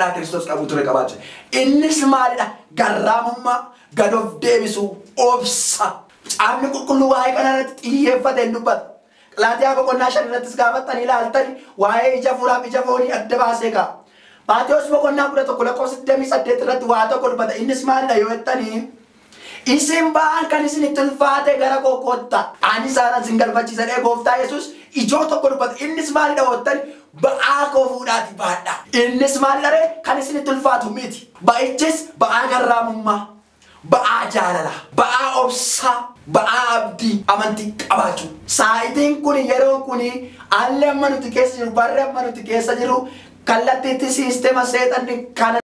garaa Kiristoos qabu ture qabaachuu. Innis maalidha? Garraamummaa, gad of deebisuu, obsa. Caafni qulqulluu waa'ee kana irratti xiyyeeffate hin dubbata. Galaatiyaa boqonnaa 5 irrattis gaafattanii ilaaltani waa'ee ija hafuuraaf ija foonii adda baasee kaa'a. Maatewos boqonnaa 11 lakkoofsa 28 irratti waa tokko dubbata. Innis maalidha yoo jettanii, isin ba'aan kan isinitti ulfaate gara koo kottaa, ani isaanan isin galfachiisa jedhee gooftaa Yesuus ijoo tokko dubbata. Innis maalidha yoo jettani, ba'aa koo fuudhaatii baadhaa. Innis maalidha ree? Kan isinitti ulfaatu miti. Ba'ichis ba'aa garraamummaa, ba'aa jaalalaa, ba'aa obsaa, ba'aa abdii, amantii qabaachuu. Saayitiin kuni, yeroon kuni, haalli amma nuti keessa jiru, barri amma nuti keessa jiru, kallattiitti siistema seexanni kana